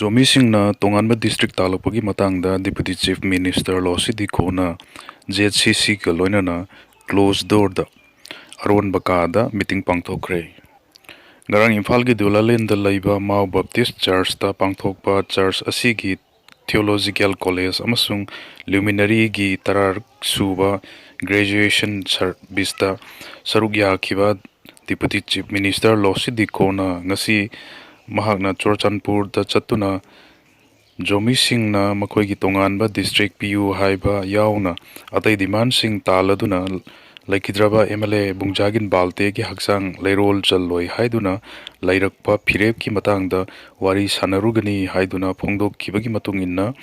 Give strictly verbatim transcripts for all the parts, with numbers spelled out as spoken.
ꯖꯣꯃꯤꯁꯤꯡꯅ ꯇꯣꯉꯥꯟꯕ district ꯇꯥꯜꯂꯛꯄꯒꯤ ꯃꯇꯥꯡꯗ Deputy Chief Minister ꯂꯣꯁꯤ ꯗꯤꯈꯣꯅ Z C Cꯒ ꯂꯣꯏꯅꯅ closed doorꯗ, ꯑꯔꯣꯟꯕ ꯀꯥꯗ, meeting ꯄꯥꯡꯊꯣꯛꯈ꯭ꯔꯦ꯫ ꯉꯔꯥꯡ ꯏꯝꯐꯥꯜꯒꯤ ꯗꯨꯂꯥꯂꯦꯟꯗ ꯂꯩꯕ Mao Baptist Churchꯇ ꯄꯥꯡꯊꯣꯛꯄ church ꯑꯁꯤꯒꯤ Theological College ꯑꯃꯁꯨꯡ luminaryꯒꯤ ꯇꯔꯥ ꯁꯨꯕ graduation serviceꯇ ꯁꯔꯨꯛ ꯌꯥꯈꯤꯕ Deputy Chief Minister ꯂꯣꯁꯤ ꯗꯤꯈꯣꯅ ꯉꯁꯤ ꯃꯍꯥꯛꯅ ꯆꯨꯔꯆꯥꯟꯄꯨꯔꯗ ꯆꯠꯇꯨꯅ ꯖꯣꯃꯤꯁꯤꯡꯅ ꯃꯈꯣꯏꯒꯤ ꯇꯣꯉꯥꯟꯕ district ꯄꯤꯌꯨ ꯍꯥꯏꯕ ꯌꯥꯎꯅ ꯑꯇꯩ demandꯁꯤꯡ ꯇꯥꯜꯂꯗꯨꯅ ꯂꯩꯈꯤꯗ꯭ꯔꯕ M L A ꯕꯨꯡꯖꯥꯒꯤꯟ ꯕꯥꯜꯇꯦꯒꯤ ꯍꯛꯆꯥꯡ ꯂꯩꯔꯣꯜ ꯆꯜꯂꯣꯏ ꯍꯥꯏꯗꯨꯅ ꯂꯩꯔꯛꯄ ꯐꯤꯔꯦꯞꯀꯤ ꯃꯇꯥꯡꯗ ꯋꯥꯔꯤ ꯁꯥꯟꯅꯔꯨꯒꯅꯤ ꯍꯥꯏꯗꯨꯅ ꯐꯣꯡꯗꯣꯛꯈꯤꯕꯒꯤ ꯃꯇꯨꯡ ꯏꯟꯅ,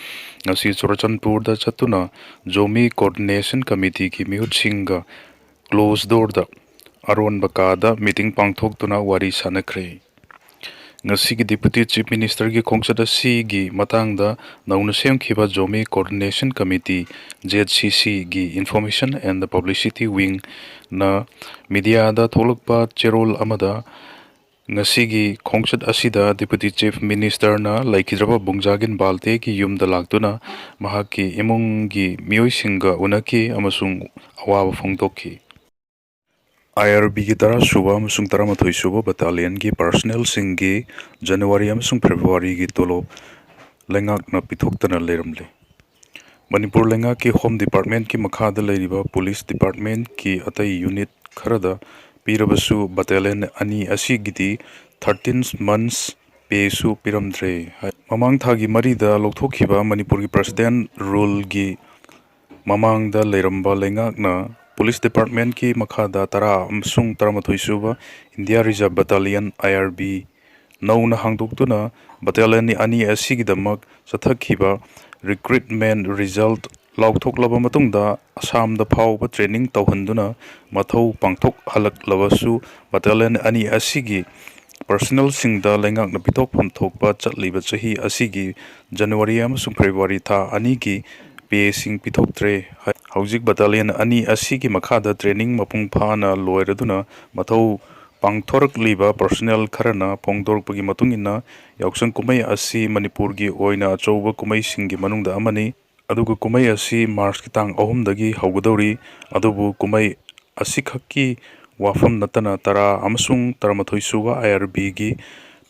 ꯉꯁꯤ ꯆꯨꯔꯆꯥꯟꯄꯨꯔꯗ ꯆꯠꯇꯨꯅ ꯖꯣꯃꯤ Coordination Committeeꯒꯤ ꯃꯤꯍꯨꯠꯁꯤꯡꯒ closed doorꯗ, ꯑꯔꯣꯟꯕ ꯀꯥꯗ, meeting ꯄꯥꯡꯊꯣꯛꯇꯨꯅ ꯋꯥꯔꯤ ꯁꯥꯟꯅꯈ꯭ꯔꯦ꯫ ꯉꯁꯤꯒꯤ Deputy Chief Ministerꯒꯤ ꯈꯣꯡꯆꯠ ꯑꯁꯤꯒꯤ ꯃꯇꯥꯡꯗ ꯅꯧꯅ ꯁꯦꯝꯈꯤꯕ Zomi Coordination Committee, Z C Cꯒꯤ Information and Publicity Wingꯅ mediaꯗ ꯊꯣꯛꯂꯛꯄ ꯆꯦꯔꯣꯜ ꯑꯃꯗ, ꯉꯁꯤꯒꯤ ꯈꯣꯡꯆꯠ ꯑꯁꯤꯗ Deputy Chief Ministerꯅ ꯂꯩꯈꯤꯗ꯭ꯔꯕ ꯕꯨꯡꯖꯥꯒꯤꯟ ꯕꯥꯜꯇꯦꯒꯤ ꯌꯨꯝꯗ ꯂꯥꯛꯇꯨꯅ ꯃꯍꯥꯛꯀꯤ ꯏꯃꯨꯡꯒꯤ ꯃꯤꯑꯣꯏꯁꯤꯡꯒ ꯎꯅꯈꯤ ꯑꯃꯁꯨꯡ ꯑꯋꯥꯕ ꯐꯣꯡꯗꯣꯛꯈꯤ꯫ I R Bꯒꯤ ꯇꯔꯥ ꯁꯨꯕ ꯑꯃꯁꯨꯡ ꯇꯔꯥꯃꯥꯊꯣꯏ ꯁꯨꯕ battalionꯒꯤ personnelꯁꯤꯡꯒꯤ January ꯑꯃꯁꯨꯡ Februaryꯒꯤ ꯇꯣꯂꯣꯞ ꯂꯩꯉꯥꯛꯅ ꯄꯤꯊꯣꯛꯇꯅ ꯂꯩꯔꯝꯂꯦ꯫ ꯃꯅꯤꯄꯨꯔ ꯂꯩꯉꯥꯛꯀꯤ Home Departmentꯀꯤ ꯃꯈꯥꯗ ꯂꯩꯔꯤꯕ Police Departmentꯀꯤ ꯑꯇꯩ unit ꯈꯔꯗ ꯄꯤꯔꯕꯁꯨ battalion ꯑꯅꯤ ꯑꯁꯤꯒꯤꯗꯤ thirteen months payꯁꯨ ꯄꯤꯔꯝꯗ꯭ꯔꯦ꯫ ꯃꯃꯥꯡ ꯊꯥꯒꯤ ꯃꯔꯤꯗ ꯂꯧꯊꯣꯛꯈꯤꯕ ꯃꯅꯤꯄꯨꯔꯒꯤ President ruleꯒꯤ ꯃꯃꯥꯡꯗ ꯂꯩꯔꯝꯕ ꯂꯩꯉꯥꯛꯅ Police Departmentꯀꯤ ꯃꯈꯥꯗ ꯇꯔꯥ ꯑꯃꯁꯨꯡ ꯇꯔꯥꯃꯥꯊꯣꯏ ꯁꯨꯕ India Reserve Battalion, I R B, ꯅꯧꯅ ꯍꯥꯡꯗꯣꯛꯇꯨꯅ battalion ꯑꯅꯤ ꯑꯁꯤꯒꯤꯗꯃꯛ ꯆꯠꯊꯈꯤꯕ recruitment result ꯂꯥꯎꯊꯣꯛꯂꯕ ꯃꯇꯨꯡꯗ, ꯑꯁꯥꯝꯗ ꯐꯥꯎꯕ training ꯇꯧꯍꯟꯗꯨꯅ ꯃꯊꯧ ꯄꯥꯡꯊꯣꯛꯍꯜꯂꯛꯂꯕꯁꯨ, battalion ꯑꯅꯤ ꯑꯁꯤꯒꯤ personnelꯁꯤꯡꯗ ꯂꯩꯉꯥꯛꯅ ꯄꯤꯊꯣꯛꯐꯝ ꯊꯣꯛꯄ ꯆꯠꯂꯤꯕ ꯆꯍꯤ ꯑꯁꯤꯒꯤ January ꯑꯃꯁꯨꯡ February ꯊꯥ ꯑꯅꯤꯒꯤ payꯁꯤꯡ ꯄꯤꯊꯣꯛꯇ꯭ꯔꯦ꯫ ꯍꯧꯖꯤꯛ battalion ꯑꯅꯤ ꯑꯁꯤꯒꯤ ꯃꯈꯥꯗ training ꯃꯄꯨꯡ ꯐꯥꯅ ꯂꯣꯏꯔꯗꯨꯅ ꯃꯊꯧ ꯄꯥꯡꯊꯣꯔꯛꯂꯤꯕ ꯄꯥꯔꯁꯣꯅꯦꯜ ꯈꯔꯅ ꯐꯣꯡꯗꯣꯔꯛꯄꯒꯤ ꯃꯇꯨꯡ ꯏꯟꯅ, ꯌꯥꯎꯁꯪ ꯀꯨꯝꯍꯩ ꯑꯁꯤ ꯃꯅꯤꯄꯨꯔꯒꯤ ꯑꯣꯏꯅ ꯑꯆꯧꯕ ꯀꯨꯝꯍꯩꯁꯤꯡꯒꯤ ꯃꯅꯨꯡꯗ ꯑꯃꯅꯤ꯫ ꯑꯗꯨꯒ ꯀꯨꯝꯍꯩ ꯑꯁꯤ ꯃꯥꯔꯆꯀꯤ ꯇꯥꯡ ꯑꯍꯨꯝꯗꯒꯤ ꯍꯧꯒꯗꯧꯔꯤ꯫ ꯑꯗꯨꯕꯨ ꯀꯨꯝꯍꯩ ꯑꯁꯤꯈꯛꯀꯤ ꯋꯥꯐꯝ ꯅꯠꯇꯅ ꯇꯔꯥ ꯑꯃꯁꯨꯡ ꯇꯔꯥꯃꯥꯊꯣꯏ ꯁꯨꯕ ꯑꯥꯏ ꯑꯥꯔ ꯕꯤꯒꯤ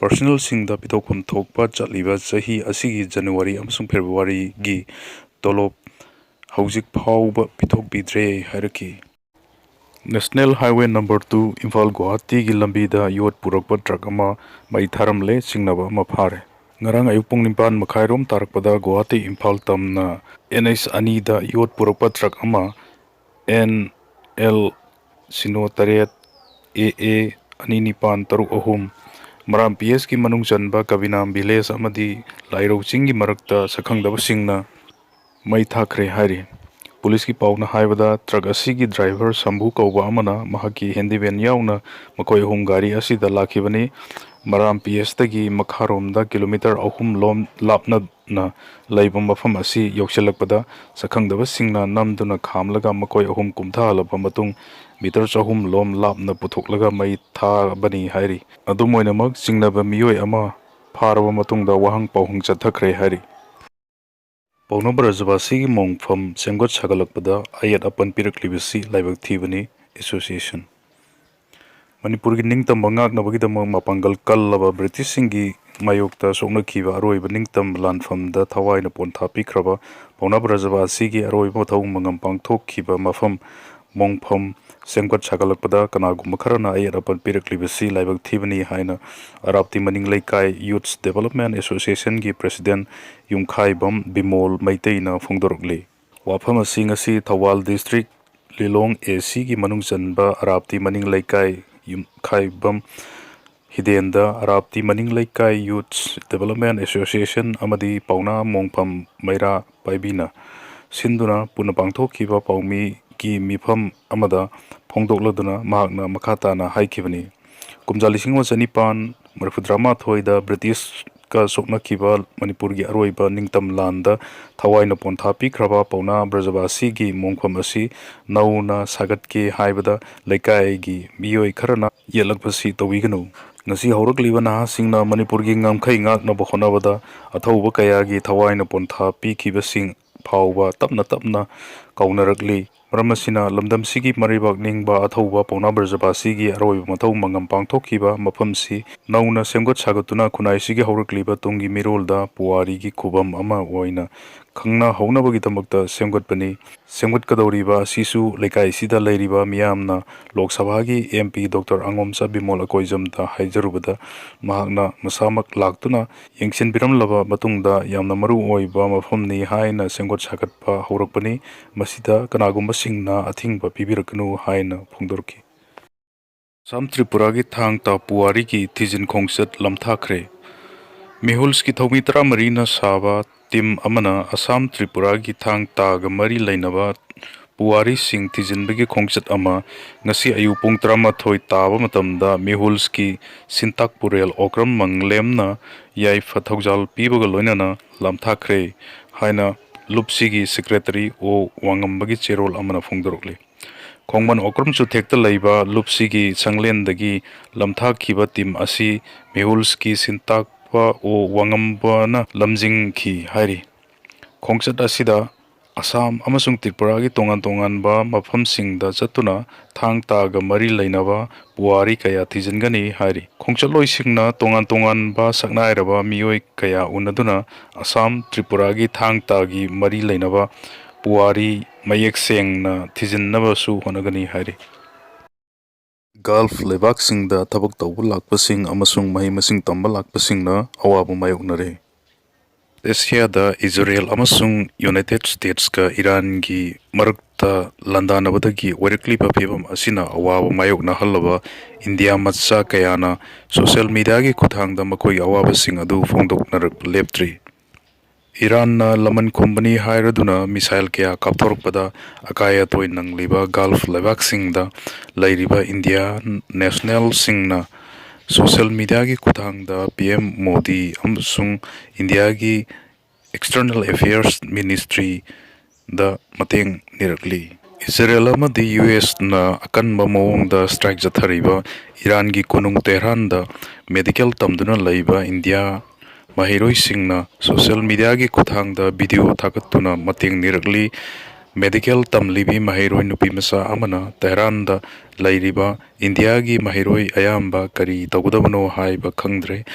ꯄꯥꯔꯁꯣꯅꯦꯜꯁꯤꯡꯗ ꯄꯤꯊꯣꯛꯐꯝ ꯊꯣꯛꯄ ꯆꯠꯂꯤꯕ ꯆꯍꯤ ꯑꯁꯤꯒꯤ ꯖꯅꯋꯥꯔꯤ ꯑꯃꯁꯨꯡ ꯐꯦꯕ꯭ꯔꯨꯋꯥꯔꯤꯒꯤ ꯇꯣꯂꯣꯞ ꯍꯧꯖꯤꯛ ꯐꯥꯎꯕ ꯄꯤꯊꯣꯛꯄꯤꯗ꯭ꯔꯦ ꯍꯥꯏꯔꯛꯈꯤ꯫ National highway number two Imphal ꯒꯨꯋꯥꯍꯥꯇꯤꯒꯤ ꯂꯝꯕꯤꯗ ꯌꯣꯠ ꯄꯨꯔꯛꯄ ꯇ꯭ꯔꯛ ꯑꯃ ꯃꯩ ꯊꯥꯔꯝꯂꯦ, ꯆꯤꯡꯅꯕ ꯑꯃ ꯐꯥꯔꯦ꯫ ꯉꯔꯥꯡ ꯑꯌꯨꯛ ꯄꯨꯡ ꯅꯤꯄꯥꯟ ꯃꯈꯥꯏꯔꯣꯝ ꯇꯥꯔꯛꯄꯗ ꯒꯨꯋꯥꯍꯥꯇꯤ ꯏꯝꯐꯥꯜ ꯇꯝꯅ ꯑꯦꯟ ꯑꯩꯆ ꯑꯅꯤꯗ ꯌꯣꯠ ꯄꯨꯔꯛꯄ ꯇ꯭ꯔꯛ ꯑꯃ ꯑꯦꯟ ꯑꯦꯜ ꯁꯤꯅꯣ ꯇꯔꯦꯠ ꯑꯦ ꯑꯦ ꯑꯅꯤ ꯅꯤꯄꯥꯟ ꯇꯔꯨꯛ ꯑꯍꯨꯝ ꯃꯔꯥꯝ ꯄꯤ ꯑꯦꯁꯀꯤ ꯃꯅꯨꯡ ꯆꯟꯕ ꯀꯕꯤꯅꯥꯝ ꯚꯤꯂꯦꯖ ꯑꯃꯗꯤ ꯂꯥꯏꯔꯧ ꯆꯤꯡꯒꯤ ꯃꯔꯛꯇ ꯁꯛꯈꯪꯗꯕꯁꯤꯡꯅ ꯃꯩ ꯊꯥꯈ꯭ꯔꯦ ꯍꯥꯏꯔꯤ꯫ ꯄꯨꯂꯤꯁꯀꯤ ꯄꯥꯎꯅ ꯍꯥꯏꯕꯗ, ꯇ꯭ꯔꯛ ꯑꯁꯤꯒꯤ ꯗ꯭ꯔꯥꯏꯚꯔ ꯁꯝꯚꯨ ꯀꯧꯕ ꯑꯃꯅ ꯃꯍꯥꯛꯀꯤ ꯍꯦꯟꯗꯤꯚꯦꯟ ꯌꯥꯎꯅ ꯃꯈꯣꯏ ꯑꯍꯨꯝ ꯒꯥꯔꯤ ꯑꯁꯤꯗ ꯂꯥꯛꯈꯤꯕꯅꯤ꯫ ꯃꯔꯥꯝ ꯄꯤ ꯑꯦꯁꯇꯒꯤ ꯃꯈꯥꯔꯣꯝꯗ ꯀꯤꯂꯣꯃꯤꯇꯔ ꯑꯍꯨꯝ ꯂꯣꯝ ꯂꯥꯞꯅꯅ ꯂꯩꯕ ꯃꯐꯝ ꯑꯁꯤ ꯌꯧꯁꯤꯜꯂꯛꯄꯗ, ꯁꯛꯈꯪꯗꯕꯁꯤꯡꯅ ꯅꯝꯗꯨꯅ ꯈꯥꯝꯂꯒ ꯃꯈꯣꯏ ꯑꯍꯨꯝ ꯀꯨꯝꯊꯍꯜꯂꯕ ꯃꯇꯨꯡ, ꯃꯤꯇꯔ ꯆꯍꯨꯝ ꯂꯣꯝ ꯂꯥꯞꯅ ꯄꯨꯊꯣꯛꯂꯒ ꯃꯩ ꯊꯥꯕꯅꯤ ꯍꯥꯏꯔꯤ꯫ ꯑꯗꯨꯝ ꯑꯣꯏꯅꯃꯛ, ꯆꯤꯡꯅꯕ ꯃꯤꯑꯣꯏ ꯑꯃ ꯐꯥꯔꯕ ꯃꯇꯨꯡꯗ ꯋꯥꯍꯪ ꯄꯥꯎꯍꯪ ꯆꯠꯊꯈ꯭ꯔꯦ ꯍꯥꯏꯔꯤ꯫ ꯄꯥꯎꯅꯥ ꯕ꯭ꯔꯖꯕꯥꯁꯤꯒꯤ ꯃꯣꯡꯐꯝ ꯁꯦꯝꯒꯠ ꯁꯥꯒꯠꯂꯛꯄꯗ ꯑꯌꯦꯠ ꯑꯄꯟ ꯄꯤꯔꯛꯂꯤꯕꯁꯤ ꯂꯥꯏꯕꯛ ꯊꯤꯕꯅꯤ ꯑꯦꯁꯣꯁꯤꯌꯦꯁꯟ꯫ ꯃꯅꯤꯄꯨꯔꯒꯤ ꯅꯤꯡꯇꯝꯕ ꯉꯥꯛꯅꯕꯒꯤꯗꯃꯛ ꯃꯄꯥꯡꯒꯜ ꯀꯜꯂꯕ ꯕ꯭ꯔꯤꯇꯤꯁꯁꯤꯡꯒꯤ ꯃꯥꯌꯣꯛꯇ ꯁꯣꯛꯅꯈꯤꯕ ꯑꯔꯣꯏꯕ ꯅꯤꯡꯇꯝꯕ ꯂꯥꯟꯐꯝꯗ ꯊꯋꯥꯏꯅ ꯄꯣꯟꯊꯥ ꯄꯤꯈ꯭ꯔꯕ ꯄꯥꯎꯅꯥ ꯕ꯭ꯔꯖꯕꯥꯁꯤꯒꯤ ꯑꯔꯣꯏꯕ ꯃꯊꯧ ꯃꯉꯝ ꯄꯥꯡꯊꯣꯛꯈꯤꯕ ꯃꯐꯝ ꯃꯣꯡꯐꯝ ꯁꯦꯝꯒꯠ ꯁꯥꯒꯠꯂꯛꯄꯗ ꯀꯅꯥꯒꯨꯝꯕ ꯈꯔꯅ ꯑꯌꯦꯠ ꯑꯄꯟ ꯄꯤꯔꯛꯂꯤꯕꯁꯤ ꯂꯥꯏꯕꯛ ꯊꯤꯕꯅꯤ ꯍꯥꯏꯅ ꯑꯔꯥꯞꯇꯤ ꯃꯅꯤꯡ ꯂꯩꯀꯥꯏ ꯌꯨꯠꯁ ꯗꯤꯕꯦꯂꯞꯃꯦꯟ ꯑꯦꯁꯣꯁꯤꯌꯦꯁꯟꯒꯤ ꯄ꯭ꯔꯦꯁꯤꯗꯦꯟ ꯌꯨꯝꯈꯥꯏꯕꯝ ꯕꯤꯃꯣꯜ ꯃꯩꯇꯩꯅ ꯐꯣꯡꯗꯣꯔꯛꯂꯤ꯫ ꯋꯥꯐꯝ ꯑꯁꯤ ꯉꯁꯤ ꯊꯧꯕꯥꯜ ꯗꯤꯁꯇ꯭ꯔꯤꯛ ꯂꯤꯂꯣꯡ ꯑꯦ ꯁꯤꯒꯤ ꯃꯅꯨꯡ ꯆꯟꯕ ꯑꯔꯥꯞꯇꯤ ꯃꯅꯤꯡ ꯂꯩꯀꯥꯏ ꯌꯨꯝꯈꯥꯏꯕꯝ ꯍꯤꯗꯦꯟꯗ ꯑꯔꯥꯞꯇꯤ ꯃꯅꯤꯡ ꯂꯩꯀꯥꯏ ꯌꯨꯠꯁ ꯗꯤꯕꯦꯂꯞꯃꯦꯟ ꯑꯦꯁꯣꯁꯤꯌꯦꯁꯟ ꯑꯃꯗꯤ ꯄꯥꯎꯅꯥ ꯃꯣꯡꯐꯝ ꯃꯩꯔꯥ ꯄꯥꯏꯕꯤꯅ ꯁꯤꯟꯗꯨꯅ ꯄꯨꯟꯅ ꯄꯥꯡꯊꯣꯛꯈꯤꯕ ꯄꯥꯎꯃꯤꯒꯤ ꯃꯤꯐꯝ ꯑꯃꯗ ꯐꯣꯡꯗꯣꯛꯂꯗꯨꯅ ꯃꯍꯥꯛꯅ ꯃꯈꯥ ꯇꯥꯅ ꯍꯥꯏꯈꯤꯕꯅꯤ꯫ ꯀꯨꯝꯖꯥ ꯂꯤꯁꯤꯡ ꯑꯃ ꯆꯅꯤꯄꯥꯟ ꯃꯔꯤꯐꯨꯇꯔꯥꯃꯥꯊꯣꯏꯗ ꯕ꯭ꯔꯤꯇꯤꯁ ꯀ ꯁꯣꯛꯅꯈꯤꯕ ꯃꯅꯤꯄꯨꯔꯒꯤ ꯑꯔꯣꯏꯕ ꯅꯤꯡꯇꯝ ꯂꯥꯟꯗ ꯊꯋꯥꯏꯅ ꯄꯣꯟꯊꯥ ꯄꯤꯈ꯭ꯔꯕ ꯄꯥꯎꯅꯥ ꯕ꯭ꯔꯖꯕꯥꯁꯤꯒꯤ ꯃꯣꯡꯐꯝ ꯑꯁꯤ ꯅꯧꯅ ꯁꯥꯒꯠꯀꯦ ꯍꯥꯏꯕꯗ ꯂꯩꯀꯥꯏꯒꯤ ꯃꯤꯑꯣꯏ ꯈꯔꯅ ꯌꯦꯠꯂꯛꯄꯁꯤ ꯇꯧꯕꯤꯒꯅꯨ꯫ ꯉꯁꯤ ꯍꯧꯔꯛꯂꯤꯕ ꯅꯍꯥꯁꯤꯡꯅ ꯃꯅꯤꯄꯨꯔꯒꯤ ꯉꯝꯈꯩ ꯉꯥꯛꯅꯕ ꯍꯣꯠꯅꯕꯗ ꯑꯊꯧꯕ ꯀꯌꯥꯒꯤ ꯊꯋꯥꯏꯅ ꯄꯣꯟꯊꯥ ꯄꯤꯈꯤꯕꯁꯤꯡ ꯐꯥꯎꯕ ꯇꯞꯅ ꯇꯞꯅ ꯀꯥꯎꯅꯔꯛꯂꯤ꯫ ꯃꯔꯝ ꯑꯁꯤꯅ, ꯂꯝꯗꯝꯁꯤꯒꯤ ꯃꯔꯩꯕꯥꯛ ꯅꯤꯡꯕ ꯑꯊꯧꯕ ꯄꯥꯎꯅꯥ ꯕ꯭ꯔꯖꯕꯥꯁꯤꯒꯤ ꯑꯔꯣꯏꯕ ꯃꯊꯧ ꯃꯉꯝ ꯄꯥꯡꯊꯣꯛꯈꯤꯕ ꯃꯐꯝꯁꯤ ꯅꯧꯅ ꯁꯦꯝꯒꯠ ꯁꯥꯒꯠꯇꯨꯅ ꯈꯨꯟꯅꯥꯏꯁꯤꯒꯤ ꯍꯧꯔꯛꯂꯤꯕ ꯇꯨꯡꯒꯤ ꯃꯤꯔꯣꯜꯗ ꯄꯨꯋꯥꯔꯤꯒꯤ ꯈꯨꯕꯝ ꯑꯃ ꯑꯣꯏꯅ ꯈꯪꯅꯍꯧꯅꯕꯒꯤꯗꯃꯛꯇ ꯁꯦꯝꯒꯠꯄꯅꯤ꯫ ꯁꯦꯝꯒꯠꯀꯗꯧꯔꯤꯕ ꯑꯁꯤꯁꯨ ꯂꯩꯀꯥꯏꯁꯤꯗ ꯂꯩꯔꯤꯕ ꯃꯤꯌꯥꯝꯅ ꯂꯣꯛ ꯁꯚꯥꯒꯤ ꯑꯦꯝ ꯄꯤ ꯗꯣꯛꯇꯔ ꯑꯉꯣꯝꯆꯥ ꯕꯤꯃꯣꯜ ꯑꯀꯣꯏꯖꯝꯗ ꯍꯥꯏꯖꯔꯨꯕꯗ, ꯃꯍꯥꯛꯅ ꯃꯁꯥꯃꯛ ꯂꯥꯛꯇꯨꯅ ꯌꯦꯡꯁꯤꯟꯕꯤꯔꯝꯂꯕ ꯃꯇꯨꯡꯗ ꯌꯥꯝꯅ ꯃꯔꯨ ꯑꯣꯏꯕ ꯃꯐꯝꯅꯤ ꯍꯥꯏꯅ ꯁꯦꯝꯒꯠ ꯁꯥꯒꯠꯄ ꯍꯧꯔꯛꯄꯅꯤ꯫ ꯃꯁꯤꯗ ꯀꯅꯥꯒꯨꯝꯕꯁꯤꯡꯅ ꯑꯊꯤꯡꯕ ꯄꯤꯕꯤꯔꯛꯀꯅꯨ ꯍꯥꯏꯅ ꯐꯣꯡꯗꯣꯔꯛꯈꯤ꯫ ꯑꯁꯥꯝ ꯇ꯭ꯔꯤꯄꯨꯔꯥꯒꯤ ꯊꯥꯡ ꯇꯥ ꯄꯨꯋꯥꯔꯤꯒꯤ ꯊꯤꯖꯤꯟ ꯈꯣꯡꯆꯠ ꯂꯝꯊꯥꯈ꯭ꯔꯦ꯫ ꯃꯤꯍꯨꯜꯁꯀꯤ ꯊꯧꯃꯤ ꯇꯔꯥꯃꯔꯤꯅ ꯁꯥꯕ ꯇꯤꯝ ꯑꯃꯅ ꯑꯁꯥꯝ ꯇ꯭ꯔꯤꯄꯨꯔꯥꯒꯤ ꯊꯥꯡ ꯇꯥꯒ ꯃꯔꯤ ꯂꯩꯅꯕ ꯄꯨꯋꯥꯔꯤꯁꯤꯡ ꯊꯤꯖꯤꯟꯕꯒꯤ ꯈꯣꯡꯆꯠ ꯑꯃ ꯉꯁꯤ ꯑꯌꯨꯛ ꯄꯨꯡ ꯇꯔꯥꯃꯥꯊꯣꯏ ꯇꯥꯕ ꯃꯇꯝꯗ ꯃꯤꯍꯨꯜꯁꯀꯤ ꯁꯤꯟꯇꯥꯛ ꯄꯨꯔꯦꯜ ꯑꯣꯀ꯭ꯔꯝ ꯃꯪꯂꯦꯝꯅ ꯌꯥꯏꯐ ꯊꯧꯖꯥꯜ ꯄꯤꯕꯒ ꯂꯣꯏꯅꯅ ꯂꯥꯝꯊꯥꯈ꯭ꯔꯦ ꯍꯥꯏꯅ ꯂꯨꯞꯁꯤꯒꯤ ꯁꯦꯀ꯭ꯔꯦꯇꯔꯤ ꯑꯣ ꯋꯥꯉꯝꯕꯒꯤ ꯆꯦꯔꯣꯜ ꯑꯃꯅ ꯐꯣꯡꯗꯣꯔꯛꯂꯤ꯫ ꯈꯣꯡꯃꯟ ꯑꯣꯀ꯭ꯔꯝ ꯆꯨꯊꯦꯛꯇ ꯂꯩꯕ ꯂꯨꯞꯁꯤꯒꯤ ꯁꯪꯂꯦꯟꯗꯒꯤ ꯂꯝꯊꯥꯈꯤꯕ ꯇꯤꯝ ꯑꯁꯤ ꯃꯤꯍꯨꯜꯁꯀꯤ ꯁꯤꯟꯇꯥꯛꯄ ꯑꯣ ꯋꯥꯉꯝꯕꯅ ꯂꯝꯖꯤꯡꯈꯤ ꯍꯥꯏꯔꯤ꯫ ꯈꯣꯡꯆꯠ ꯑꯁꯤꯗ ꯑꯁꯥꯝ ꯑꯃꯁꯨꯡ ꯇ꯭ꯔꯤꯄꯨꯔꯥꯒꯤ ꯇꯣꯉꯥꯟ ꯇꯣꯉꯥꯟꯕ ꯃꯐꯝꯁꯤꯡꯗ ꯆꯠꯇꯨꯅ ꯊꯥꯡ ꯇꯥꯒ ꯃꯔꯤ ꯂꯩꯅꯕ ꯄꯨꯋꯥꯔꯤ ꯀꯌꯥ ꯊꯤꯖꯤꯟꯒꯅꯤ ꯍꯥꯏꯔꯤ꯫ ꯈꯣꯡꯆꯠꯂꯣꯏꯁꯤꯡꯅ ꯇꯣꯉꯥꯟ ꯇꯣꯉꯥꯟꯕ ꯁꯛꯅꯥꯏꯔꯕ ꯃꯤꯑꯣꯏ ꯀꯌꯥ ꯎꯅꯗꯨꯅ ꯑꯁꯥꯝ ꯇ꯭ꯔꯤꯄꯨꯔꯥꯒꯤ ꯊꯥꯡ ꯇꯥꯒꯤ ꯃꯔꯤ ꯂꯩꯅꯕ ꯄꯨꯋꯥꯔꯤ ꯃꯌꯦꯛ ꯁꯦꯡꯅ ꯊꯤꯖꯤꯟꯅꯕꯁꯨ ꯍꯣꯠꯅꯒꯅꯤ ꯍꯥꯏꯔꯤ꯫ ꯒꯜꯐ ꯂꯩꯕꯥꯛꯁꯤꯡꯗ ꯊꯕꯛ ꯇꯧꯕ ꯂꯥꯛꯄꯁꯤꯡ ꯑꯃꯁꯨꯡ ꯃꯍꯩ ꯃꯁꯤꯡ ꯇꯝꯕ ꯂꯥꯛꯄꯁꯤꯡꯅ ꯑꯋꯥꯕ ꯃꯥꯌꯣꯛꯅꯔꯦ꯫ ꯑꯦꯁꯤꯌꯥꯗ ꯏꯖꯔꯦꯜ ꯑꯃꯁꯨꯡ ꯌꯨꯅꯥꯏꯇꯦꯗ ꯁ꯭ꯇꯦꯠꯁꯀ ꯏꯔꯥꯟꯒꯤ ꯃꯔꯛꯇ ꯂꯥꯟꯗꯥꯅꯕꯗꯒꯤ ꯑꯣꯏꯔꯛꯂꯤꯕ ꯐꯤꯚꯝ ꯑꯁꯤꯅ ꯑꯋꯥꯕ ꯃꯥꯌꯣꯛꯅꯍꯜꯂꯕ ꯏꯟꯗꯤꯌꯥ ꯃꯆꯥ ꯀꯌꯥꯅ ꯁꯣꯁꯤꯌꯦꯜ ꯃꯤꯗꯤꯌꯥꯒꯤ ꯈꯨꯠꯊꯥꯡꯗ ꯃꯈꯣꯏꯒꯤ ꯑꯋꯥꯕꯁꯤꯡ ꯑꯗꯨ ꯐꯣꯡꯗꯣꯛꯅꯔꯛꯄ ꯂꯦꯞꯇ꯭ꯔꯤ꯫ ꯏꯔꯥꯟꯅ ꯂꯃꯟ ꯈꯨꯝꯕꯅꯤ ꯍꯥꯏꯔꯗꯨꯅ ꯃꯤꯁꯥꯏꯜ ꯀꯌꯥ ꯀꯥꯞꯊꯣꯔꯛꯄꯗ ꯑꯀꯥꯏ ꯑꯇꯣꯏ ꯅꯪꯂꯤꯕ ꯒꯜꯐ ꯂꯩꯕꯥꯛꯁꯤꯡꯗ ꯂꯩꯔꯤꯕ ꯏꯟꯗꯤꯌꯥ ꯅꯦꯁꯅꯦꯜꯁꯤꯡꯅ ꯁꯣꯁꯤꯌꯦꯜ ꯃꯤꯗꯤꯌꯥꯒꯤ ꯈꯨꯠꯊꯥꯡꯗ ꯄꯤ ꯑꯦꯝ ꯃꯣꯗꯤ ꯑꯃꯁꯨꯡ ꯏꯟꯗꯤꯌꯥꯒꯤ External Affairs Ministry ꯗ ꯃꯇꯦꯡ ꯅꯤꯔꯛꯂꯤ꯫ ꯏꯖꯔꯦꯜ ꯑꯃꯗꯤ ꯌꯨ ꯑꯦꯁꯅ ꯑꯀꯟꯕ ꯃꯑꯣꯡꯗ ꯁ꯭ꯇ꯭ꯔꯥꯏꯛ ꯆꯠꯊꯔꯤꯕ ꯏꯔꯥꯟꯒꯤ ꯀꯣꯅꯨꯡ ꯇꯦꯍꯔꯥꯟꯗ ꯃꯦꯗꯤꯀꯦꯜ ꯇꯝꯗꯨꯅ ꯂꯩꯕ ꯏꯟꯗꯤꯌꯥ ꯃꯍꯩꯔꯣꯏꯁꯤꯡꯅ ꯁꯣꯁꯤꯌꯦꯜ ꯃꯤꯗꯤꯌꯥꯒꯤ ꯈꯨꯠꯊꯥꯡꯗ ꯚꯤꯗꯤꯑꯣ ꯊꯥꯒꯠꯇꯨꯅ ꯃꯇꯦꯡ ꯅꯤꯔꯛꯂꯤ꯫ ꯃꯦꯗꯤꯀꯦꯜ ꯇꯝꯂꯤꯕꯤ ꯃꯍꯩꯔꯣꯏ ꯅꯨꯄꯤ ꯃꯆꯥ ꯑꯃꯅ ꯇꯦꯍꯔꯥꯟꯗ ꯂꯩꯔꯤꯕ ꯏꯟꯗꯤꯌꯥꯒꯤ ꯃꯍꯩꯔꯣꯏ ꯑꯌꯥꯝꯕ ꯀꯔꯤ ꯇꯧꯒꯗꯕꯅꯣ ꯍꯥꯏꯕ ꯈꯪꯗ꯭ꯔꯦ꯫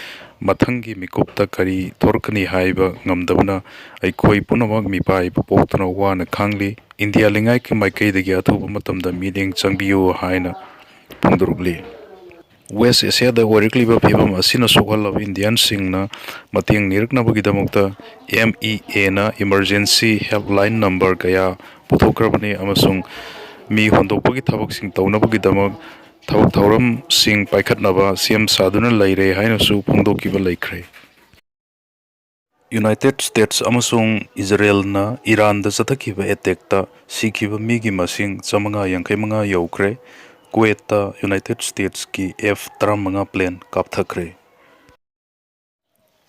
ꯃꯊꯪꯒꯤ ꯃꯤꯀꯨꯞꯇ ꯀꯔꯤ ꯊꯣꯔꯛꯀꯅꯤ ꯍꯥꯏꯕ ꯉꯝꯗꯕꯅ ꯑꯩꯈꯣꯏ ꯄꯨꯝꯅꯃꯛ ꯃꯤꯄꯥꯏꯕ ꯄꯣꯛꯇꯨꯅ ꯋꯥꯅ ꯈꯥꯡꯂꯤ꯫ ꯏꯟꯗꯤꯌꯥ ꯂꯩꯉꯥꯛꯀꯤ ꯃꯥꯏꯀꯩꯗꯒꯤ ꯑꯊꯨꯕ ꯃꯇꯝꯗ ꯃꯤꯠꯌꯦꯡ ꯆꯪꯕꯤꯌꯨ ꯍꯥꯏꯅ ꯐꯣꯡꯗꯣꯔꯛꯂꯤ꯫ ꯋꯦꯁ ꯑꯦꯁꯤꯌꯥꯗ ꯑꯣꯏꯔꯛꯂꯤꯕ ꯐꯤꯕꯝ ꯑꯁꯤꯅ ꯁꯣꯛꯍꯜꯂꯕ ꯏꯟꯗꯤꯌꯟꯁꯤꯡꯅ ꯃꯇꯦꯡ ꯅꯤꯔꯛꯅꯕꯒꯤꯗꯃꯛꯇ ꯑꯦꯝ ꯏ ꯑꯦꯅ ꯏꯃꯔꯖꯦꯟꯁꯤ ꯍꯦꯜꯞꯂꯥꯏꯟ ꯅꯝꯕꯔ ꯀꯌꯥ ꯄꯨꯊꯣꯛꯈ꯭ꯔꯕꯅꯤ ꯑꯃꯁꯨꯡ ꯃꯤ ꯍꯣꯟꯗꯣꯛꯄꯒꯤ ꯊꯕꯛꯁꯤꯡ ꯇꯧꯅꯕꯒꯤꯗꯃꯛ ꯊꯕꯛ ꯊꯧꯔꯝꯁꯤꯡ ꯄꯥꯏꯈꯠꯅꯕ ꯁꯦꯝ ꯁꯥꯗꯨꯅ ꯂꯩꯔꯦ ꯍꯥꯏꯅꯁꯨ ꯐꯣꯡꯗꯣꯛꯈꯤꯕ ꯂꯩꯈ꯭ꯔꯦ꯫ ꯌꯨꯅꯥꯏꯇꯦꯗ ꯁ꯭ꯇꯦꯠꯁ ꯑꯃꯁꯨꯡ ꯏꯖꯔꯦꯜꯅ ꯏꯔꯥꯟꯗ ꯆꯠꯊꯈꯤꯕ ꯑꯦꯇꯦꯛꯇ ꯁꯤꯈꯤꯕ ꯃꯤꯒꯤ ꯃꯁꯤꯡ ꯆꯥꯃꯉꯥ ꯌꯥꯡꯈꯩ ꯃꯉꯥ ꯌꯧꯈ꯭ꯔꯦ꯫ ꯀꯨꯋꯦꯠꯇ ꯌꯨꯅꯥꯏꯇꯦꯗ ꯁ꯭ꯇꯦꯠꯁꯀꯤ ꯑꯦꯐ ꯇꯔꯥꯃꯉꯥ ꯄ꯭ꯂꯦꯟ ꯀꯥꯞꯊꯈ꯭ꯔꯦ꯫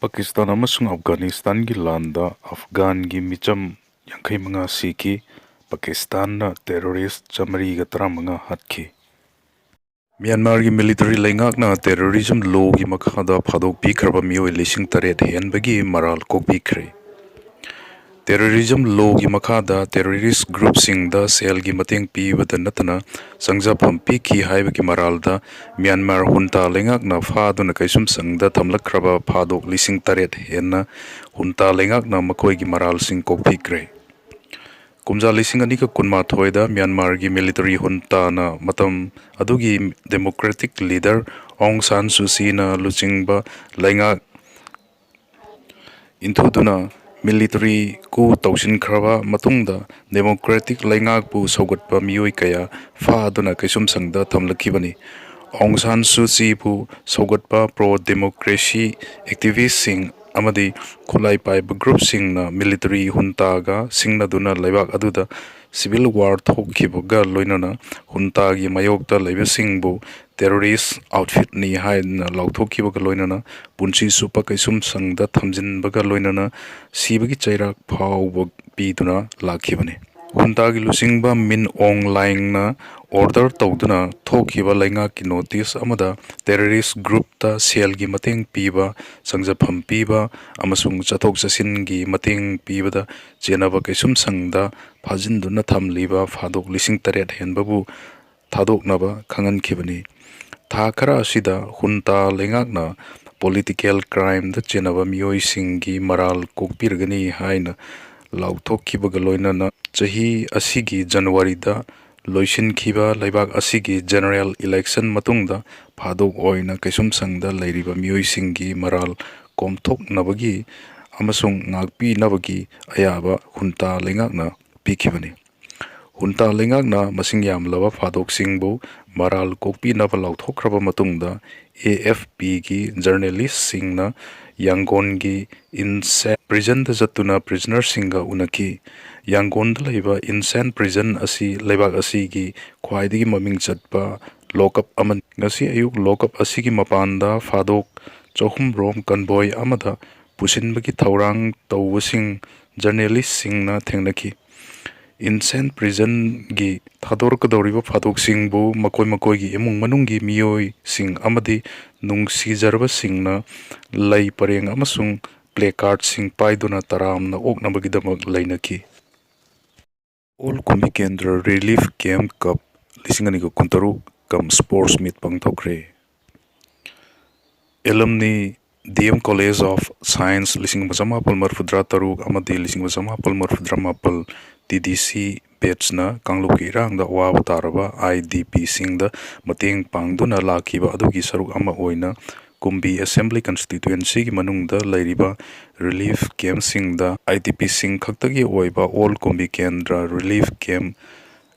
ꯄꯥꯀꯤꯁꯇꯥꯟ ꯑꯃꯁꯨꯡ ꯑꯐꯒꯥꯅꯤꯁꯇꯥꯟꯒꯤ ꯂꯥꯟꯗ ꯑꯐꯒꯥꯟꯒꯤ ꯃꯤꯆꯝ ꯌꯥꯡꯈꯩ ꯃꯉꯥ ꯁꯤꯈꯤ꯫ ꯄꯥꯀꯤꯁꯇꯥꯟꯅ ꯇꯦꯔꯣꯔꯤꯁ ꯆꯥꯃꯔꯤꯒ ꯇꯔꯥꯃꯉꯥ ꯍꯥꯠꯈꯤ꯫ ꯃ꯭ꯌꯥꯟꯃꯥꯔꯒꯤ ꯃꯤꯂꯤꯇꯔꯤ ꯂꯩꯉꯥꯛꯅ ꯇꯦꯔꯣꯔꯤꯖꯝ ꯂꯣꯒꯤ ꯃꯈꯥꯗ ꯐꯥꯗꯣꯛꯄꯤꯈ꯭ꯔꯕ ꯃꯤꯑꯣꯏ ꯂꯤꯁꯤꯡ ꯇꯔꯦꯠ ꯍꯦꯟꯕꯒꯤ ꯃꯔꯥꯜ ꯀꯣꯛꯄꯤꯈ꯭ꯔꯦ꯫ ꯇꯦꯔꯣꯔꯤꯖꯝ ꯂꯣꯒꯤ ꯃꯈꯥꯗ ꯇꯦꯔꯣꯔꯤꯁ ꯒ꯭ꯔꯨꯞꯁꯤꯡꯗ ꯁꯦꯜꯒꯤ ꯃꯇꯦꯡ ꯄꯤꯕꯗ ꯅꯠꯇꯅ ꯆꯪꯖꯐꯝ ꯄꯤꯈꯤ ꯍꯥꯏꯕꯒꯤ ꯃꯔꯥꯜꯗ ꯃ꯭ꯌꯥꯟꯃꯥꯔ ꯍꯨꯟꯇꯥ ꯂꯩꯉꯥꯛꯅ ꯐꯥꯗꯨꯅ ꯀꯩꯁꯨꯝꯁꯪꯗ ꯊꯝꯂꯛꯈ꯭ꯔꯕ ꯐꯥꯗꯣꯛ ꯂꯤꯁꯤꯡ ꯇꯔꯦꯠ ꯍꯦꯟꯅ ꯍꯨꯟꯇꯥ ꯂꯩꯉꯥꯛꯅ ꯃꯈꯣꯏꯒꯤ ꯃꯔꯥꯜꯁꯤꯡ ꯀꯣꯛꯄꯤꯈ꯭ꯔꯦ꯫ ꯀꯨꯝꯖꯥ ꯂꯤꯁꯤꯡ ꯑꯅꯤꯒ ꯀꯨꯟꯃꯥꯊꯣꯏꯗ ꯃ꯭ꯌꯥꯟꯃꯥꯔꯒꯤ ꯃꯤꯂꯤꯇꯔꯤ ꯍꯨꯟꯇꯥꯅ ꯃꯇꯝ ꯑꯗꯨꯒꯤ ꯗꯦꯃꯣꯀ꯭ꯔꯦꯇꯤꯛ ꯂꯤꯗꯔ ꯑꯣꯡ ꯁꯥꯟ ꯁꯨꯆꯤꯅ ꯂꯨꯆꯤꯡꯕ ꯂꯩꯉꯥꯛ ꯏꯟꯊꯨꯗꯨꯅ ꯃꯤꯂꯤꯇꯔꯤ ꯀꯨ ꯇꯧꯁꯤꯟꯈ꯭ꯔꯕ ꯃꯇꯨꯡꯗ ꯗꯦꯃꯣꯀ꯭ꯔꯦꯇꯤꯛ ꯂꯩꯉꯥꯛꯄꯨ ꯁꯧꯒꯠꯄ ꯃꯤꯑꯣꯏ ꯀꯌꯥ ꯐꯥꯗꯨꯅ ꯀꯩꯁꯨꯝꯁꯪꯗ ꯊꯝꯂꯛꯈꯤꯕꯅꯤ꯫ ꯑꯣꯡ ꯁꯥꯟ ꯁꯨꯆꯤꯕꯨ ꯁꯧꯒꯠꯄ ꯄ꯭ꯔꯣ ꯗꯦꯃꯣꯀ꯭ꯔꯦꯁꯤ ꯑꯦꯛꯇꯤꯚꯤꯁꯁꯤꯡ ꯑꯃꯗꯤ ꯈꯨꯠꯂꯥꯏ ꯄꯥꯏꯕ ꯒ꯭ꯔꯨꯞꯁꯤꯡꯅ ꯃꯤꯂꯤꯇꯔꯤ ꯍꯨꯟꯇꯥꯒ ꯁꯤꯡꯅꯗꯨꯅ ꯂꯩꯕꯥꯛ ꯑꯗꯨꯗ civil war ꯊꯣꯛꯈꯤꯕꯒ ꯂꯣꯏꯅꯅ ꯍꯨꯟꯇꯥꯒꯤ ꯃꯥꯌꯣꯛꯇ ꯂꯩꯕꯁꯤꯡꯕꯨ terrorist outfitꯅꯤ ꯍꯥꯏꯅ ꯂꯥꯎꯊꯣꯛꯈꯤꯕꯒ ꯂꯣꯏꯅꯅ ꯄꯨꯟꯁꯤ ꯆꯨꯞꯄ ꯀꯩꯁꯨꯝꯁꯪꯗ ꯊꯝꯖꯤꯟꯕꯒ ꯂꯣꯏꯅꯅ ꯁꯤꯕꯒꯤ ꯆꯩꯔꯥꯛ ꯐꯥꯎꯕ ꯄꯤꯗꯨꯅ ꯂꯥꯛꯈꯤꯕꯅꯤ꯫ ꯍꯨꯟꯇꯥꯒꯤ ꯂꯨꯆꯤꯡꯕ ꯃꯤꯟ ꯑꯣꯡ ꯂꯥꯏꯡꯅ order ꯇꯧꯗꯨꯅ ꯊꯣꯛꯈꯤꯕ ꯂꯩꯉꯥꯛꯀꯤ notice ꯑꯃꯗ terrorist groupꯇ ꯁꯦꯜꯒꯤ ꯃꯇꯦꯡ ꯄꯤꯕ, ꯆꯪꯖꯐꯝ ꯄꯤꯕ ꯑꯃꯁꯨꯡ ꯆꯠꯊꯣꯛ ꯆꯠꯁꯤꯟꯒꯤ ꯃꯇꯦꯡ ꯄꯤꯕꯗ ꯆꯦꯟꯅꯕ ꯀꯩꯁꯨꯝꯁꯪꯗ ꯐꯥꯖꯤꯟꯗꯨꯅ ꯊꯝꯂꯤꯕ ꯐꯥꯗꯣꯛ ꯂꯤꯁꯤꯡ ꯇꯔꯦꯠ ꯍꯦꯟꯕꯕꯨ ꯊꯥꯗꯣꯛꯅꯕ ꯈꯪꯍꯟꯈꯤꯕꯅꯤ꯫ ꯊꯥ ꯈꯔ ꯑꯁꯤꯗ ꯍꯨꯟꯇꯥ ꯂꯩꯉꯥꯛꯅ political crimeꯗ ꯆꯦꯟꯅꯕ ꯃꯤꯑꯣꯏꯁꯤꯡꯒꯤ ꯃꯔꯥꯜ ꯀꯣꯛꯄꯤꯔꯒꯅꯤ ꯍꯥꯏꯅ ꯂꯥꯎꯊꯣꯛꯈꯤꯕꯒ ꯂꯣꯏꯅꯅ ꯆꯍꯤ ꯑꯁꯤꯒꯤ Januaryꯗ ꯂꯣꯏꯁꯤꯟꯈꯤꯕ ꯂꯩꯕꯥꯛ ꯑꯁꯤꯒꯤ general election ꯃꯇꯨꯡꯗ ꯐꯥꯗꯣꯛ ꯑꯣꯏꯅ ꯀꯩꯁꯨꯝꯁꯪꯗ ꯂꯩꯔꯤꯕ ꯃꯤꯑꯣꯏꯁꯤꯡꯒꯤ ꯃꯔꯥꯜ ꯀꯣꯝꯊꯣꯛꯅꯕꯒꯤ ꯑꯃꯁꯨꯡ ꯉꯥꯛꯄꯤꯅꯕꯒꯤ ꯑꯌꯥꯕ ꯍꯨꯟꯇꯥ ꯂꯩꯉꯥꯛꯅ ꯄꯤꯈꯤꯕꯅꯤ꯫ ꯍꯨꯟꯇꯥ ꯂꯩꯉꯥꯛꯅ ꯃꯁꯤꯡ ꯌꯥꯝꯂꯕ ꯐꯥꯗꯣꯛꯁꯤꯡꯕꯨ ꯃꯔꯥꯜ ꯀꯣꯛꯄꯤꯅꯕ ꯂꯥꯎꯊꯣꯛꯈ꯭ꯔꯕ ꯃꯇꯨꯡꯗ, AFPꯒꯤ journalistꯁꯤꯡꯅ ꯌꯥꯡꯒꯣꯟꯒꯤ insane prisonꯗ ꯆꯠꯇꯨꯅ prisonerꯁꯤꯡꯒ ꯎꯅꯈꯤ꯫ ꯌꯥꯡꯒꯣꯟꯗ ꯂꯩꯕ insane prison ꯑꯁꯤ ꯂꯩꯕꯥꯛ ꯑꯁꯤꯒꯤ ꯈ꯭ꯋꯥꯏꯗꯒꯤ ꯃꯃꯤꯡ ꯆꯠꯄ lockup ꯑꯃꯅꯤ꯫ ꯉꯁꯤ ꯑꯌꯨꯛ lockup ꯑꯁꯤꯒꯤ ꯃꯄꯥꯟꯗ ꯐꯥꯗꯣꯛ ꯆꯍꯨꯝ ꯔꯣꯝ convoy ꯑꯃꯗ ꯄꯨꯁꯤꯟꯕꯒꯤ ꯊꯧꯔꯥꯡ ꯇꯧꯕꯁꯤꯡ journalistꯁꯤꯡꯅ ꯊꯦꯡꯅꯈꯤ꯫ Insane prisonꯒꯤ ꯊꯥꯗꯣꯔꯛꯀꯗꯧꯔꯤꯕ ꯐꯥꯗꯣꯛꯁꯤꯡꯕꯨ ꯃꯈꯣꯏ ꯃꯈꯣꯏꯒꯤ ꯏꯃꯨꯡ ꯃꯅꯨꯡꯒꯤ ꯃꯤꯑꯣꯏꯁꯤꯡ ꯑꯃꯗꯤ ꯅꯨꯡꯁꯤꯖꯔꯕꯁꯤꯡꯅ ꯂꯩ ꯄꯔꯦꯡ ꯑꯃꯁꯨꯡ placardꯁꯤꯡ ꯄꯥꯏꯗꯨꯅ ꯇꯔꯥꯝꯅ ꯑꯣꯛꯅꯕꯒꯤꯗꯃꯛ ꯂꯩꯅꯈꯤ꯫ All ꯀꯨꯝꯕꯤ ꯀꯦꯟꯗ꯭ꯔ Relief Camp Cup ꯂꯤꯁꯤꯡ ꯑꯅꯤꯒ ꯀꯨꯟꯇꯔꯨꯛ cum Sports Meet ꯄꯥꯡꯊꯣꯛꯈ꯭ꯔꯦ꯫ Alumni DM College of Science ꯂꯤꯁꯤꯡ ꯑꯃ ꯆꯃꯥꯄꯜ ꯃꯔꯤꯐꯨꯇꯔꯥ ꯇꯔꯨꯛ ꯑꯃꯗꯤ ꯂꯤꯁꯤꯡ ꯑꯃ ꯆꯃꯥꯄꯜ ꯃꯔꯤꯐꯨꯇꯔꯥ ꯃꯥꯄꯜ TDC batchꯅ ꯀꯥꯡꯂꯨꯞꯀꯤ ꯏꯔꯥꯡꯗ ꯑꯋꯥꯕ ꯇꯥꯔꯕ IDPꯁꯤꯡꯗ ꯃꯇꯦꯡ ꯄꯥꯡꯗꯨꯅ ꯂꯥꯛꯈꯤꯕ ꯑꯗꯨꯒꯤ ꯁꯔꯨꯛ ꯑꯃ ꯑꯣꯏꯅ ꯀꯨꯝꯕꯤ Assembly Constituencyꯒꯤ ꯃꯅꯨꯡꯗ ꯂꯩꯔꯤꯕ relief campꯁꯤꯡꯗ IDPꯁꯤꯡ ꯈꯛꯇꯒꯤ ꯑꯣꯏꯕ All ꯀꯨꯝꯕꯤ ꯀꯦꯟꯗ꯭ꯔ Relief Camp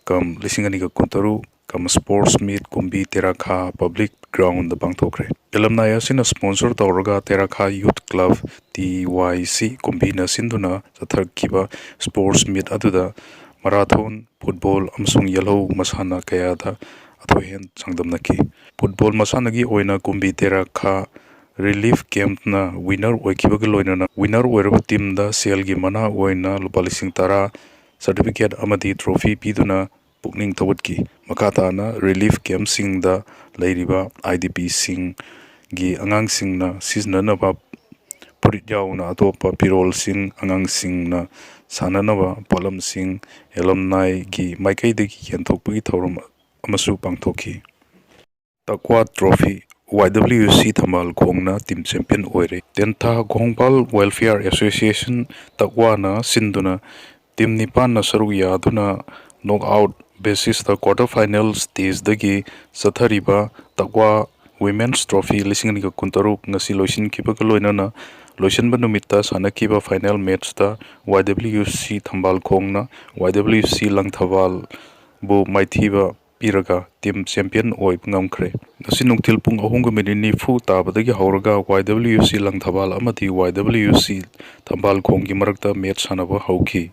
cum ꯂꯤꯁꯤꯡ ꯑꯅꯤꯒ ꯀꯨꯟꯇꯔꯨꯛ cum Sports Meet ꯀꯨꯝꯕꯤ ꯇꯦꯔꯥꯈꯥ Public Groundꯗ ꯄꯥꯡꯊꯣꯛꯈ꯭ꯔꯦ꯫ Alumni ꯑꯁꯤꯅ sponsor ꯇꯧꯔꯒ ꯇꯦꯔꯥꯈꯥ Youth Club, TYC, ꯀꯨꯝꯕꯤꯅ ꯁꯤꯟꯗꯨꯅ ꯆꯠꯊꯔꯛꯈꯤꯕ Sports Meet ꯑꯗꯨꯗ ꯃꯔꯥꯊꯣꯟ, ꯐꯨꯠꯕꯣꯜ ꯑꯃꯁꯨꯡ ꯌꯦꯜꯍꯧ ꯃꯁꯥꯟꯅ ꯀꯌꯥꯗ ꯑꯊꯣꯏ ꯑꯍꯦꯟ ꯆꯥꯡꯗꯝꯅꯈꯤ꯫ ꯐꯨꯠꯕꯣꯜ ꯃꯁꯥꯟꯅꯒꯤ ꯑꯣꯏꯅ ꯀꯨꯝꯕꯤ ꯇꯦꯔꯥ ꯈꯥ ꯔꯤꯂꯤꯐ ꯀꯦꯝꯞꯅ ꯋꯤꯅꯔ ꯑꯣꯏꯈꯤꯕꯒ ꯂꯣꯏꯅꯅ ꯋꯤꯅꯔ ꯑꯣꯏꯔꯕ ꯇꯤꯝꯗ ꯁꯦꯜꯒꯤ ꯃꯅꯥ ꯑꯣꯏꯅ ꯂꯨꯄꯥ ꯂꯤꯁꯤꯡ ꯇꯔꯥ, ꯁꯥꯔꯇꯤꯐꯤꯀꯦꯠ ꯑꯃꯗꯤ ꯇ꯭ꯔꯣꯐꯤ ꯄꯤꯗꯨꯅ ꯄꯨꯛꯅꯤꯡ ꯊꯧꯒꯠꯈꯤ꯫ ꯃꯈꯥ ꯇꯥꯅ ꯔꯤꯂꯤꯐ ꯀꯦꯝꯞꯁꯤꯡꯗ ꯂꯩꯔꯤꯕ ꯑꯥꯏ ꯗꯤ ꯄꯤꯁꯤꯡꯒꯤ ꯑꯉꯥꯡꯁꯤꯡꯅ ꯁꯤꯖꯤꯟꯅꯅꯕ ꯐꯨꯔꯤꯠ ꯌꯥꯎꯅ ꯑꯇꯣꯞꯄ ꯐꯤꯔꯣꯜꯁꯤꯡ, ꯑꯉꯥꯡꯁꯤꯡꯅ ꯁꯥꯟꯅꯅꯕ ꯄꯣꯠꯂꯝꯁꯤꯡ, ꯑꯦꯂꯝꯅꯥꯏꯒꯤ ꯃꯥꯏꯀꯩꯗꯒꯤ ꯌꯦꯟꯊꯣꯛꯄꯒꯤ ꯊꯧꯔꯝ ꯑꯃꯁꯨ ꯄꯥꯡꯊꯣꯛꯈꯤ꯫ ꯇꯛꯋꯥ ꯇ꯭ꯔꯣꯐꯤ, ꯋꯥꯏ ꯗꯕ꯭ꯂꯤꯎ ꯁꯤ ꯊꯝꯕꯥꯜ ꯈꯣꯡꯅ ꯇꯤꯝ ꯆꯦꯝꯄꯤꯌꯟ ꯑꯣꯏꯔꯦ꯫ ꯇꯦꯟꯊꯥ ꯈꯣꯡꯄꯥꯜ ꯋꯦꯜꯐꯤꯌꯔ ꯑꯦꯁꯣꯁꯤꯌꯦꯁꯟ, ꯇꯛꯋꯥꯅ ꯁꯤꯟꯗꯨꯅ ꯇꯤꯝ ꯅꯤꯄꯥꯟꯅ ꯁꯔꯨꯛ ꯌꯥꯗꯨꯅ ꯅꯣꯛ ꯑꯥꯎꯠ ꯕꯦꯁꯤꯁꯇ ꯀ꯭ꯋꯥꯔꯇꯔ ꯐꯥꯏꯅꯦꯜ ꯁ꯭ꯇꯦꯖꯇꯒꯤ ꯆꯠꯊꯔꯤꯕ ꯇꯛꯋꯥ ꯋꯤꯃꯦꯟꯁ ꯇ꯭ꯔꯣꯐꯤ ꯂꯤꯁꯤꯡ ꯑꯅꯤꯒ ꯀꯨꯟꯇꯔꯨꯛ ꯉꯁꯤ ꯂꯣꯏꯁꯤꯟꯈꯤꯕꯒ ꯂꯣꯏꯅꯅ ꯂꯣꯏꯁꯤꯟꯕ ꯅꯨꯃꯤꯠꯇ ꯁꯥꯟꯅꯈꯤꯕ ꯐꯥꯏꯅꯦꯜ ꯃꯦꯠꯆꯇ ꯋꯥꯏ ꯗꯕ꯭ꯂꯤꯎ ꯁꯤ ꯊꯝꯕꯥꯜ ꯈꯣꯡꯅ ꯋꯥꯏ ꯗꯕ꯭ꯂꯤꯎ ꯁꯤ ꯂꯪꯊꯕꯥꯜꯕꯨ ꯃꯥꯏꯊꯤꯕ ꯄꯤꯔꯒ ꯇꯤꯝ ꯆꯦꯝꯄꯤꯌꯟ ꯑꯣꯏꯕ ꯉꯝꯈ꯭ꯔꯦ꯫ ꯉꯁꯤ ꯅꯨꯡꯊꯤꯜ ꯄꯨꯡ ꯑꯍꯨꯝꯒ ꯃꯤꯅꯤꯠ ꯅꯤꯐꯨ ꯇꯥꯕꯗꯒꯤ ꯍꯧꯔꯒ ꯋꯥꯏ ꯗꯕ꯭ꯂꯤꯎ ꯁꯤ ꯂꯪꯊꯕꯥꯜ ꯑꯃꯗꯤ ꯋꯥꯏ ꯗꯕ꯭ꯂꯤꯎ ꯁꯤ ꯊꯝꯕꯥꯜ ꯈꯣꯡꯒꯤ ꯃꯔꯛꯇ ꯃꯦꯠꯆ ꯁꯥꯟꯅꯕ ꯍꯧꯈꯤ꯫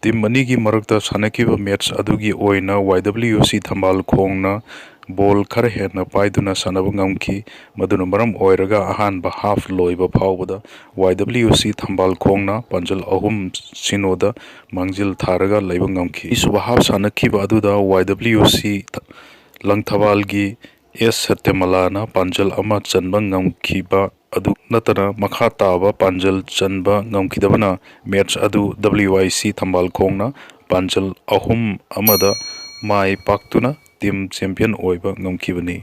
ꯇꯤꯝ ꯑꯅꯤꯒꯤ ꯃꯔꯛꯇ ꯁꯥꯟꯅꯈꯤꯕ ꯃꯦꯠꯆ ꯑꯗꯨꯒꯤ ꯑꯣꯏꯅ ꯋꯥꯏ ꯗꯕ꯭ꯂꯤꯎ ꯁꯤ ꯊꯝꯕꯥꯜ ꯈꯣꯡꯅ ꯕꯣꯜ ꯈꯔ ꯍꯦꯟꯅ ꯄꯥꯏꯗꯨꯅ ꯁꯥꯟꯅꯕ ꯉꯝꯈꯤ꯫ ꯃꯗꯨꯅ ꯃꯔꯝ ꯑꯣꯏꯔꯒ ꯑꯍꯥꯟꯕ ꯍꯥꯐ ꯂꯣꯏꯕ ꯐꯥꯎꯕꯗ ꯋꯥꯏ ꯗꯕ꯭ꯂꯤꯎ ꯁꯤ ꯊꯝꯕꯥꯜ ꯈꯣꯡꯅ ꯄꯥꯟꯖꯜ ꯑꯍꯨꯝ ꯁꯤꯅꯣꯗ ꯃꯥꯡꯖꯤꯜ ꯊꯥꯔꯒ ꯂꯩꯕ ꯉꯝꯈꯤ꯫ ꯑꯅꯤꯁꯨꯕ ꯍꯥꯐ ꯁꯥꯟꯅꯈꯤꯕ ꯑꯗꯨꯗ ꯋꯥꯏ ꯗꯕ꯭ꯂꯤꯎ ꯁꯤ ꯂꯪꯊꯕꯥꯜꯒꯤ ꯑꯦꯁ ꯁꯇ꯭ꯌꯃꯂꯥꯅ ꯄꯥꯟꯖꯜ ꯑꯃ ꯆꯟꯕ ꯉꯝꯈꯤꯕ ꯑꯗꯨ ꯅꯠꯇꯅ ꯃꯈꯥ ꯇꯥꯕ ꯄꯥꯟꯖꯜ ꯆꯟꯕ ꯉꯝꯈꯤꯗꯕꯅ ꯃꯦꯠꯆ ꯑꯗꯨ ꯗꯕ꯭ꯂꯤꯎ ꯑꯥꯏ ꯁꯤ ꯊꯝꯕꯥꯜ ꯈꯣꯡꯅ ꯄꯥꯟꯖꯜ ꯑꯍꯨꯝ ꯑꯃꯗ ꯃꯥꯏ ꯄꯥꯛꯇꯨꯅ ꯇꯤꯝ ꯆꯦꯝꯄꯤꯌꯟ ꯑꯣꯏꯕ ꯉꯝꯈꯤꯕꯅꯤ꯫